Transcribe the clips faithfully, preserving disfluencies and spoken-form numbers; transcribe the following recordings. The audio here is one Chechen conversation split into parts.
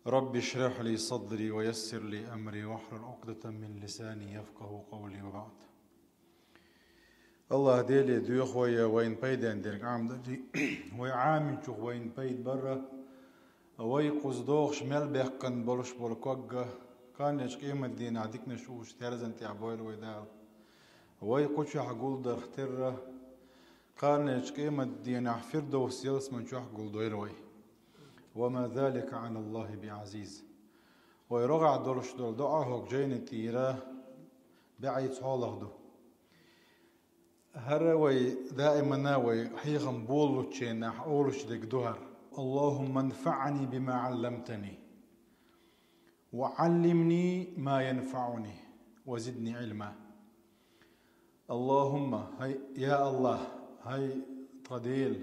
رب اشرح لي صدري ويسر لي أمري واحلل عقدة من لساني يفقهوا قولي وبعد. АллахӀ Деле доьху вай вайна пайден дерг Ӏамадале, вай Ӏаминчух вайна пайда барра, вай кхуза догӀуш мел баьккхина болуш болу ког а, кханнечу къематдийнахь диканаш уьш терзан тӀехь бойла вай Дала. Вай кху чохь гулдарх терра, кханнечу къематдийнахь Фирдовс ялсаман чохь гулдойла вай. وما ذلك على الله بعزيز. Вай рогӀехь долуш долу доӀа хӀокху жайни тӀера баьӀийца хьолах ду. ХӀара вай даимана вай хьехам болучченахь олуш дерг ду хӀара: اللهم انفعني بما علمتني وعلمني ما ينفعني وزدني علما. اللهم, хӀай, я АллахӀ, хӀай тхан Дела,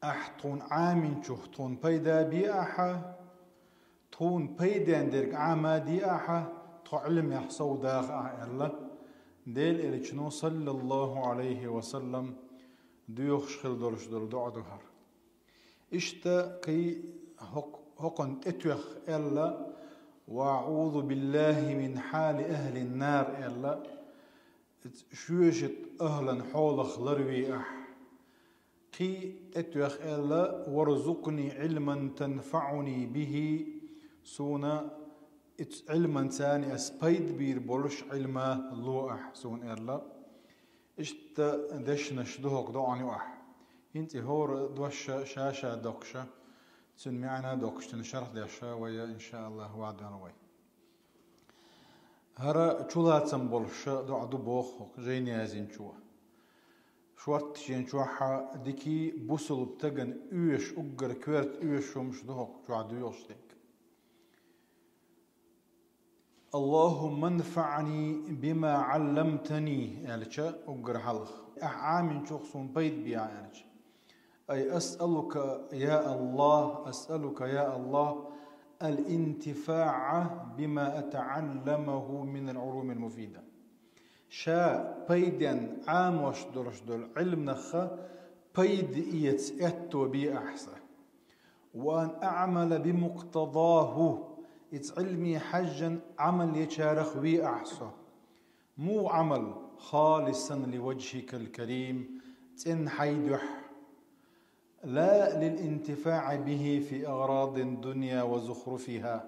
Ахь тхуна Ӏаминчух тхуна пайда бе ахьа, тхуна пайден дерг Ӏама де ахьа, тхо Ӏилмех сов даха ахьа аьлла, Делан Элчано, саллаллаху Ӏалайхи ва саллам, доьхуш хила долуш долу доӀа ду хӀара. Иштта кхин хӀокх-, хӀокхунна тӀетоьхна аьлла: وأعوذ بالله من حال أهل النار аьлла, шоьшат ахӀлан хьолах ларве ахь. Кхин тӀетоьхна аьлла: وارزقني علما تنفعني به, суна иза Ӏилманца ас пайда бийр болуш Ӏилма ло ахь суна аьлла. Иштта дешнаш ду хӀокху доӀана юкъахь. ХӀинца и хӀора дош ша-ша доккхуш, цуьнан маьӀна доккхуш, цуьнан шарх деш вай, иншааллахӀ, вадон вай. ХӀара чулацам болуш доӀа ду боху хӀокху жайна яздинчо. Шортта шен чохь дикий бусулба стагана оьшуш, уггар коьрта оьшуш хӀумаш ду хӀокху чохь доьхуш дерг. اللهم انفعني بما علمتني аьлча, уггар хьалха. Ахь Ӏаминчух суна пайда бе аьлча. أي أسألك يا الله، أسألك يا الله الانتفاع بما أتعلمه من العلوم المفيدة. Ша пайден Ӏамош долуш долу Ӏилманах пайда эца аьтто бе ахь сан. وأن أعمل بمقتضاه, иза Ӏилме хьаьжжина Ӏамал ечарах ве ахь со. Муха Ӏамал? خالصا لوجهك الكريم, цӀена хьайн дуьхьа. لا للانتفاع به في أغراض الدنيا وزخرفها.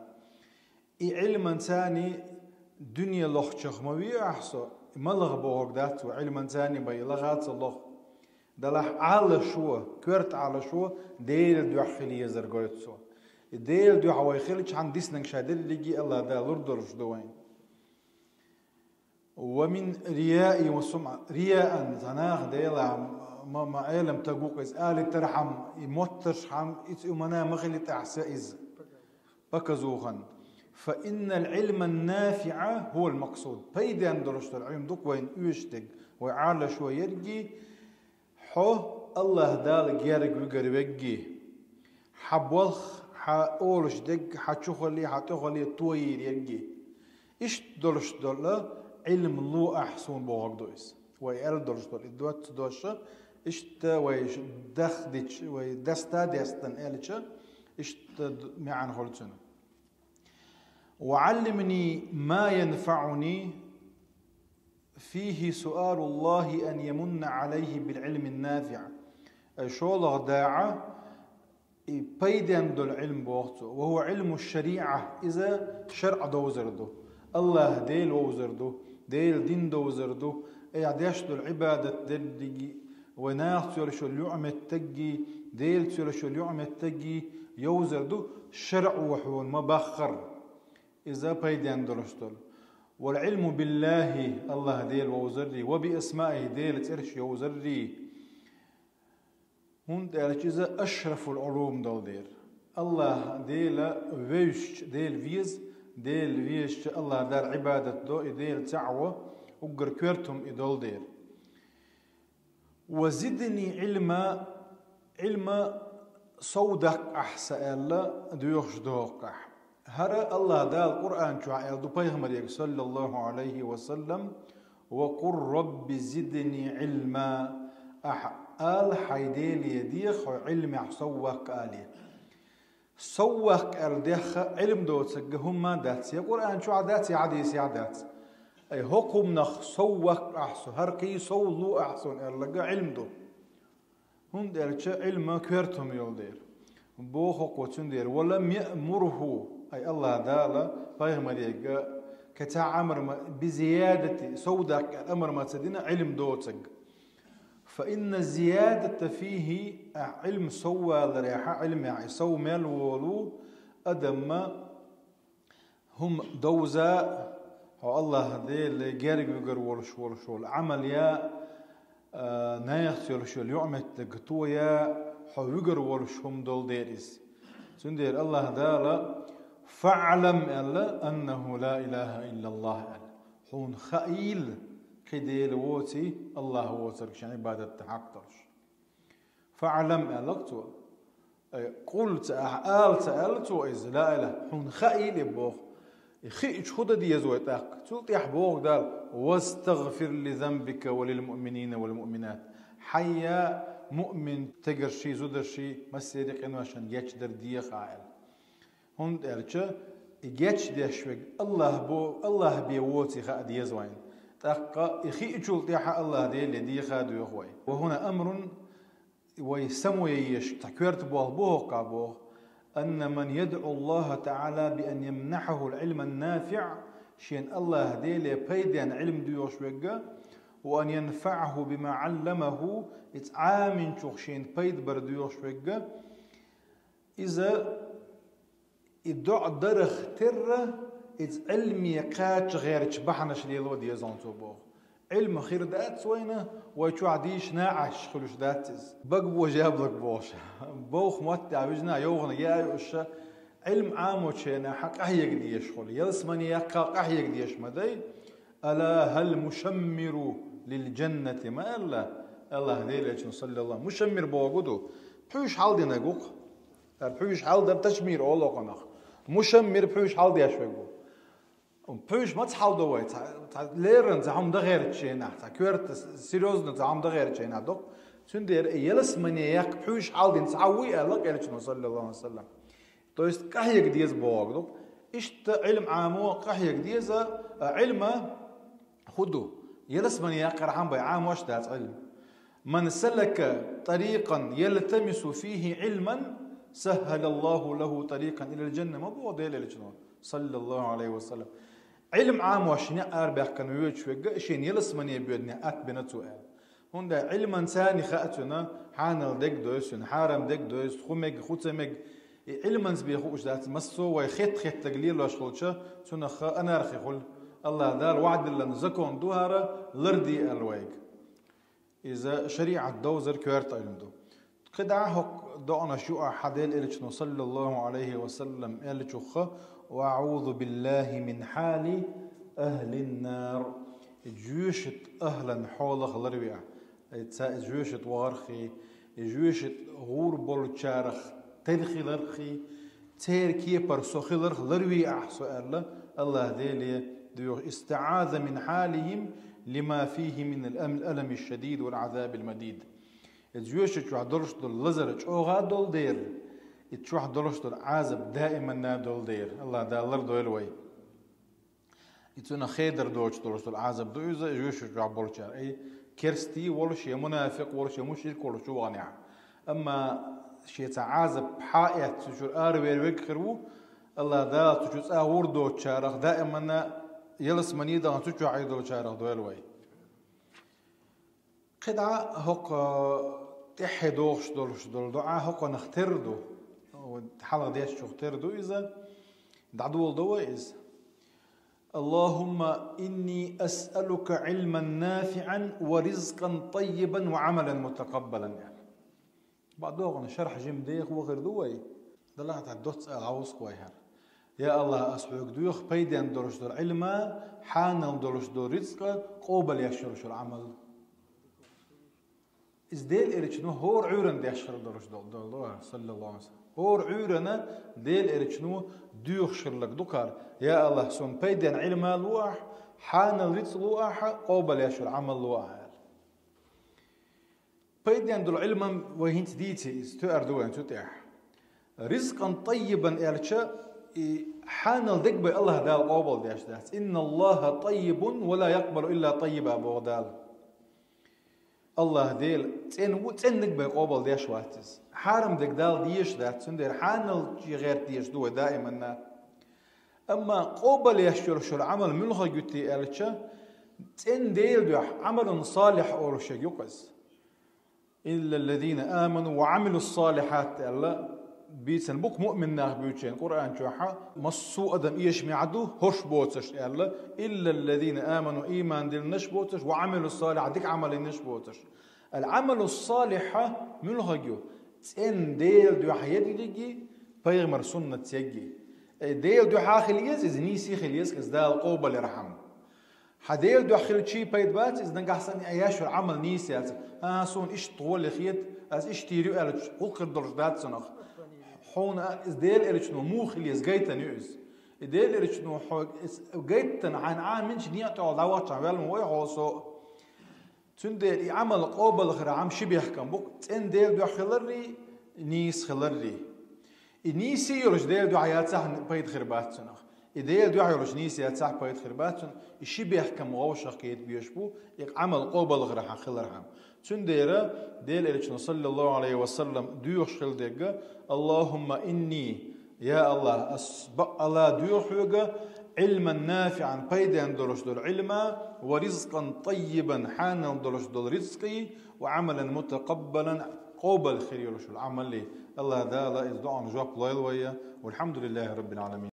И Ӏилманца дуьне лохучех ма ве ахь со, и ма лаха бохург дац вай, Ӏилманца бен и лаха а ца лоху. Делахь Ӏалашо, коьрта Ӏалашо Делан дуьхьа хила езар гойту цо. И Делан дуьхьа вай хилчахьана диснарг ша дерриге а АллахӀ Дала лур долуш ду вайна. ومن رياء وسمعة. Рияан, цхьа наха Делан ма, ма Ӏелам стаг ву-кх иза, алийтархьама, и моттаршхьама, иза уьмана ма хилийтахь сан иза. Показуха. فإن العلم النافع هو المقصود. Пайден долуш долу Ӏилма ду-кх вайна оьшуш дерг, вай Ӏалашо ерриге, хьо АллахӀ Дала герга вигар верриге, хьан болх, хьан олуш дерг, хьан чухале, хьан тӀехуле тоийр ерриге. Иштта долуш долу Ӏилма ло ахь суна бохург ду иза. Вай аьлла долуш долу и доцца дош, иштта вай дахдича, вай даста дестан аьлча, иштта д-, маьӀна хуьлу цуьнан. وعلمني ما ينفعني فيه سؤال الله أن يمن عليه بالعلم النافع. Ай шолгӀа дагӀа, и пайден долу Ӏилма боху цо. وهو علم الشريعة, иза шарӀ довзар ду. АллахӀ Дела вовзар ду, Делан дин довзар ду, айхьа деш долу Ӏибадат дерриге, вай нахаца йолуш йолу юкъаметтиггий, Делаца йолуш йолу юкъаметтиггий йовзар ду, шарӀо хьуна ма баххара. Иза пайден долуш долу. والعلم بالله, АллахӀ Дела вовзаррий, وبأسمائه, Делан цӀераш йовзаррий. ХӀунда аьлча иза أشرف العلوم долу дера. АллахӀ Дела вевзача, Дела веза, Дела везача АллахӀ Далла Ӏибадат до, и Дела цхьаъ во, уггар коьрта хӀума и долу дера. وزدني علما, Ӏилма сов даккха ахь сан аьлла, доьхуш ду хӀокхахь. ХӀара АллахӀ Дала Къуръан чохь аьлла ду пайхамаре, саллаллаху Ӏалайхи ва саллам: وقل رب زدني علما. Ахь ала хьайн Деле, деха хьо Ӏилмехь сов ваккха алий. Сов ваккха аьлла дехха Ӏилма доцург хӀумма дац, я Къуръан чохь дац, я хьадисехь дац. Ай, хӀокху хӀуманах сов ваккха ахь со, хӀара кхин сов ло ахь суна аьлларг Ӏилма ду. ХӀунда аьлча Ӏилма коьрта хӀума йолу дела. Боху кхо цундела: «Ва лам яъмурху», ай, АллахӀ Дала пайхамарга кхин цхьа амар ма, «би зиядати», сов даккха амар ма ца дина Ӏилма доцург. «Фа инна зиядата фихи», ахь Ӏилма сов валарехь, Ӏилмехь и сов мел волу адамна хӀума довза, хьо АллахӀ Деле герга вуьгур волуш волуш волу Ӏамал я, а, нахаца йолуш йолу юкъаметтиг тоя, хьо вуьгур волуш хӀума долу дела иза. Цундела АллахӀ Дала: «ФаӀлам», аьлла, «аннаху ла илаха иллаллахӀ», аьлла. Хьуна хаийла, кхин Дела воций, АллахӀ воцург шен Ӏибадат дан хьакъ долуш. «ФаӀлам», аьлла цо. Ай, «къул» ца аьлла, «ала» ца аьлла цо иза, «ла илаха», хьуна хаийла и боху. И хиъча хӀун дан деза вай тӀаккха? Цул тӀаьхьа боху Дала: «ВастагӀфир ли занбика ва лил муъминина вал муъминат». Хьайна муъмин стегарший, зударший, массеран а къиношна гечдар деха аьлла. ХӀунда аьлча и гечдеш верг АллахӀ бо-, АллахӀ бен воций хаа деза вайна. ТӀаккха и хиъчул тӀаьхьа АллахӀ Деле деха а доьху вай. Ва хӀуна амрун, вай само ян езаш цхьа коьрта болх бу хӀокху боху: «Анна ман ядӀу АллахӀа таӀала би ан ямнахьахул Ӏилман нафиӀ», шена АллахӀ Деле пайденна Ӏилма доьхуш верг, «ва ан янфаӀаху бима Ӏалламаху», иза Ӏаминчух шена пайда бар доьхуш верг, иза и доӀа дарах терра, иза Ӏилме кхача гӀерташ бахьанаш лело деза хьуна цо боху. Ӏилма хир дац вайна, вай чохь дийша накъостий хуьлуш дац иза. Бага божа яблаг бохуш. Бовха мотт тӀехь вижина йовхана яа юуша, Ӏилма Ӏамочу хенахь къахьега дезаш хуьлу. Ялсамане яккха къахьега дезаш ма дай. «Ала хӀал мушаммиру лил джаннати» ма аьлла АллахӀ Делечун, саллаллаху. Мушаммир бохург ду, пхьуьйш хьалдинарг ву-кх. Ткъа пхьуьйш хьалдар ташмир олу окхунах. Мушаммир пхьуьйш хьалдеш верг ву. Пхьуьйш маца хьалдо вай? Цхьа, цхьа леррина цхьа хӀума дан гӀертачу хенахь, цхьа коьрта с-, серьёзно цхьа хӀума дан гӀертачу хенахь ду-кх. Цундела и ялсамане яккха пхьуьйш хьалдина цхьа вуй аьлла Элчано, саллаллаху алейхи ва саллям. То есть къахьега деза бохург ду-кх. Иштта Ӏилма Ӏамо къахьега деза, а Ӏилма хӀун ду? Ялсамане яккхархьама бен Ӏамош дац Ӏилма. «Ман салака тарикъан ялтамису фихи Ӏилман, саххалаллаху лаху тарикъан илал джанна», ма боху Делан Элчано, саллаллаху алейхи ва саллям. Ӏилма Ӏамош некъ арабаьккхина воьдуш верг а шена ялсамане боьду некъ атта бина цо аьлла. ХӀунда аьлча Ӏилманца царна хаьа цуьнан хьанал дерг дойсу, хьарам дерг дойсу, хӀун мега, хӀун ца мега. И Ӏилманца бен хууш дац, массо а вай хетта-хеттарг лелош хилча, цунах анархи хуьлу. АллахӀ Дала ваӀда диллина закон ду хӀара, ларде аьлла вайга. Иза шариӀат довзар коьрта Ӏилма ду. КхидӀа хӀокху доӀанаш юкъахь Делан Элчано, саллаллаху алейхи ва саллям, аьллачух: «Ва аӀузу биллахи мин хьали ахлин нар». Жоьжахатан ахлан хьолах ларве ахь. Ца жоьжахатан вахархий, жоьжахатан гӀур болчарах тера хилархий, церан кепара со хиларх ларве ахь со аьлла, АллахӀ Деле доьху: «ИстаӀаза мин хьалихим лима фихи мин ал-алами шадид вал Ӏазабил мадид». Иза жоьжахати чохь долуш долу лазар чӀогӀа долу дела, иза чохь долуш долу Ӏазап даиманна долу дела. АллахӀ Дала лардойла вай. И цунах хедар доцуш долуш долу Ӏазап ду иза, жоьжахати чохь болчара. Ай, керстий волуш, я мунафикъ волуш, я мушрик волуш чу ваханехь. Амма шен цхьа Ӏазап хьаэцна цу чуьра аравер верг хир ву, АллахӀ Дала цу чу цкъа гӀур доцучарах, даиманна ялсамане дахана цу чохь Ӏийр долчарах дойла вай. КхидӀа хӀокху тӀаьххье дохуш долуш долу доӀа хӀокхунах тера ду. Хьалха дешчух тера ду иза. ДӀадоладо вай иза. «Аллахумма инни асъалука Ӏилман нафиӀан ва ризкъан таййибан ва Ӏамалан мутакъаббалан», аьлла. Бакъдолу шархь жима деха вахар ду вай. Далахь тӀехь доцца ала хьовсахой хӀара. Я АллахӀ, ас хьоьга доьху пайденна долуш долу Ӏилма, хьанал долуш долу рицкъа, къобал еш йолуш йолу Ӏамал. Иза Делан Элчано хӀора Ӏуьйранна деш хир долуш долу, долу, саллаллаху алейхи ва саллям. ХӀора Ӏуьйранна Делан Элчано доьхуш хилларг ду кхара: «Я АллахӀ, суна пайденна Ӏилма ло ахь, хьанал рицкъа ло ахь, къобал еш йолу Ӏамал ло ахь», аьлла. Пайденна долу Ӏилман вай хӀинца дийци иза, тоьар ду вайн цу тӀехь. Ризкъан таййибан аьлча, и хьанал дегабайна Аллаха Дала къобалдеш дац. Инна Аллаха таййибун ва ла якъбалу илла таййиба, боху Дала. Аллаха Дела цӀена ву, цӀена дегабайна къобалдеш вац иза. Хьарам дег Дала дезаш дац, цундела хьанал чӀогӀа гӀерта дезаш ду вай даиманна. Амма къобалъеш йолуш йолу Ӏамал муьлхарг ю те аьлча, цӀена Делан дуьхьа, Ӏамалун салихь олуш ерг ю-кх иза. Илла ллазина аману ва Ӏамилус салихьат аьлла, бийцина бу-кх муъмин нах буьйцуш Къуръан чохь, массо а адам эшаме ду, хӀорш боцуш аьлла, илла ллазина аману, ийман диллинарш боцуш, ва Ӏамилус салихьат, дика Ӏамал йинарш боцуш. Ал-Ӏамалус салихь муьлхарг ю? ЦӀена Делан дуьхьа ерриге, пайхамар суннат ерриге. Э, Делан дуьхьа хила еза иза, нийса хила еза иза Дала къобалъярхьама. Хьан Делан дуьхьа хилча пайда бац иза, нагахь санна еш йолу Ӏамал нийса яц. А, суна иштта гӀоле хета, ас иштта йийр ю аьлча, гӀуллакх хир долуш дац цунах. Хьуна иза Делан Элчано муха хила еза гайтина ю иза. И Делан Элчано хьоьга иза гайтина, хьайна Ӏаминчу некъа тӀехула дӀавахча ваьлла ма вой хьо со. Цундела и Ӏамал къобалъярхьама ши бехкам бу-кх: цӀена Делан дуьхьа хиларрий, нийса хиларрий. И нийса йолуш Делан дуьхьа яцахь, пайда хир бац цунах. И Делан дуьхьа йолуш нийса яцахь, пайда хир бац цунах. И ши бехкам вовшах кхета безаш бу, и Ӏамал къобалъярхьама хилархьама. Цундела Делан Элчано, саллаллаху Ӏалайхи ва саллам, доьхуш хилла дерг: «Аллахумма инни», я Аллах, ас бакъ а доьху хьоьга, «Ӏилман нафиӀан», пайденна долуш долу Ӏилма, «ва ризкъан таййибан», хьанал долуш долу ризкъий, «ва Ӏамалан мутакъаббалан», къобал хир йолуш йолу Ӏамаллий. Аллаха Дала иза доӀанна жоп лойла вайна. Валхьамдулиллахи раббил Ӏаламин.